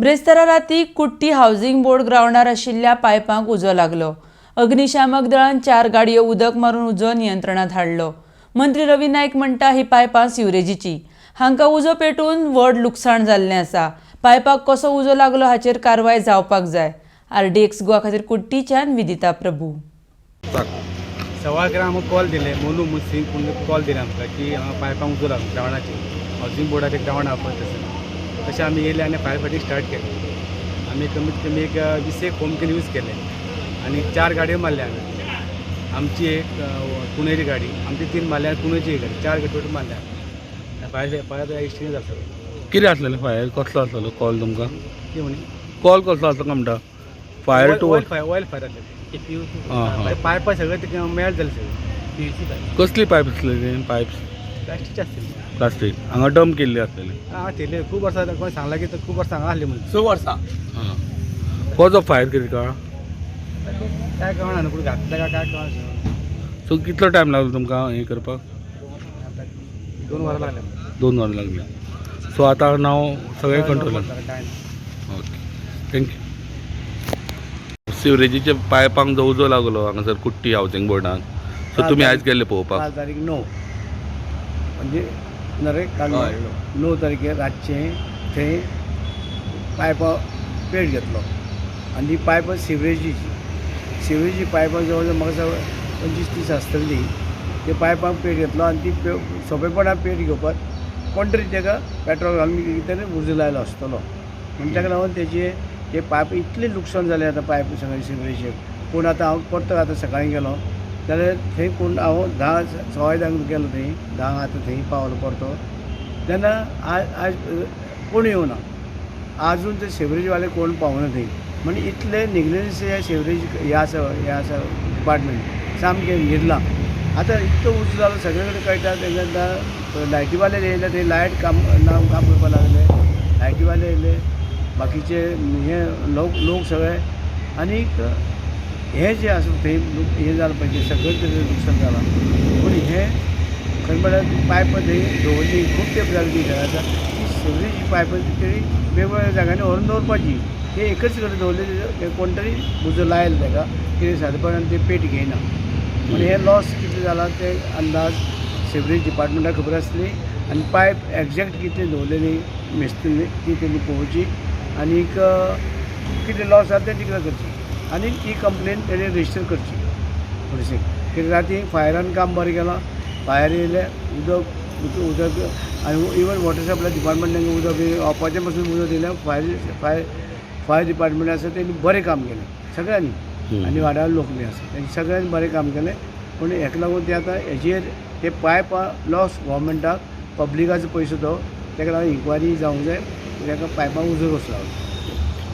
ब्रेस्तारा राती कुट्टी housing board ग्रावंडार आशिल्ल्या पायपांक उजो लागलो. अग्निशामक दळान 4 गाडयो उदक मारून उजो नियंत्रणात हाडलो. मंत्री रवी नायक म्हणटा ही पायपां सिवरेजीची, हांकां उजो पेटून व्हड लुकसाण जाल्लें आसा. पायपाक कसो उजो लागलो हाचेर कारवाय जावपाक जाय. आरडीएक्स गोवा खातीर कुट्टीच्यान विदिता प्रभू. 11:15 आमकां कॉल दिले, मोनू मुसिंग पूण कॉल दिले आमकां की हांगा पायपांक उजो लागलो ग्रावंडाचेर, हावजींग बोर्डाचे ग्रावंड आहा पळय तसो. तशें आमी येयले आनी फायर फायटींग स्टार्ट केलें. आमी कमीत कमी एक 20 होम can use केले आनी 4 गाडयो मारले आमी. आमची एक कुणेरी गाडी, आमची 3 मारले आनी कुणेची एक गाडी, 4 गाडी टोटल मारले आमी. फायर फायर एक्सटिंग्विश जाता सगळें. कितें आसलेलें फायर कसलो आसलेलो कॉल तुमकां? कितें म्हणी कॉल कसलो आसलो काय म्हणटा? Fire to oil fire, oil fire आसलें. आं. पायपां सगळें ते मेल्ट जालें सगळें. कसली पायप आसलेली? पायप्स प्लास्टीकचे आसतली. प्लास्टीक हांगा डंप केल्ली आसलेली. हांगा थेयले खूब वर्सां, कोणी सांगलां की खूब वर्सां हांगा आसली म्हणून. 6 वर्सां. आं, कसो फायर कितें कळ्ळा? काय कळना न्हू, कोण घातले काय काय कळना. सो कितलो टायम लागलो तुमकां हें करपाक? 2 वरां लागले. 2 वरां लागली. सो आतां नाव सगळें कंट्रोलान? काय ना. Okay, thank you. सिवरेजीच्या पायपांक जो उजो लागलो हांगासर कुट्टी हावसिंग बोर्डान, सो तुमी आयज गेल्ले पळोवपाक? काल तारीख 9, म्हणजे नरे काल 9 तारखेर रातचें थंय पायपां पेट घेतलो आनी ती पायपां सिवरेजीची, सिवरेजी पायपां जवळ जवळ म्हाका दिसता 25-30 आसतली. ते पायपांक पेट घेतलो आनी ती सोंपेपणान पेट घेवपाक कोण तरी ताका पेट्रोल घालून कितें तरी उजो लायलो आसतलो. म्हण ताका लागून तेजे ते पायप इतलें लुकसाण जालें आतां पायप सगळें सिवरेजीक. पूण आतां हांव परतो आतां सकाळीं गेलो जाल्यार थंय कोण, हांव 10-10:15 गेलो थंय, 10 आतां थंय पावलो परतो तेन्ना आज कोण येवना आजून, ते सिवरेजवाले कोण पावना थंय. म्हणजे इतले नेग्लिजन्स हे सिवरेज हे आसा, हे आसा डिपार्टमेंट सामकें न्हिदलां. आतां इतलो उजो जालो सगळे कडेन कळटा. तेन्ना लायटीवाले येयले, थंय लायट काम ना काम करपाक लागले, लायटीवाले येयले, बाकीचे हे लोक लोक सगळे. आनीक हें जें आसा थंय हें जालां पळय तें सगळें तरेन लुकसाण जालां. पूण हें खरें म्हळ्यार पायपां थंय दवरली खूब तेंप जाली ती आतां ती सगळीं जी पायपां ती वेगवेगळ्या जाग्यांनी व्हरून दवरपाची. ते एकच कडेन दवरले, ते कोण तरी उजो लायलो ताका कितें सादेपणान ते पेट घेयना. पूण हे लॉस कितले जाला ते अंदाज सिवरेज डिपार्टमेंटाक खबर आसली आनी पायप एग्जॅक्ट कितली दवरलेली मेस्त्री ती तेणी पळोवची आनीक कितले लॉस जाला तें डिक्लेर करची आनी ती कंप्लेन तेणी रजिस्टर करची पुलिसेक. कित्याक राती फायरान काम बरें केलां, फायर येयलें उदक उदक आनी इवन वॉटर सप्लाय डिपार्टमेंट तांकां उदक बी वापाचें पासून उदक दिलें. फायर फायर फायर डिपार्टमेंट आसा तेणी बरें काम केलें सगळ्यांनी, आनी वाड्यार लोक बी आसा तेणी सगळ्यांनी बरें काम केलें. पूण हेका लागून ते आतां हेजेर ते पायपां लॉस गोवोरमेंटाक पब्लिकाचो पयसो तो, ताका लागून इन्क्वायरी जावंक जाय ताका पायपां उजो कसो लागलो.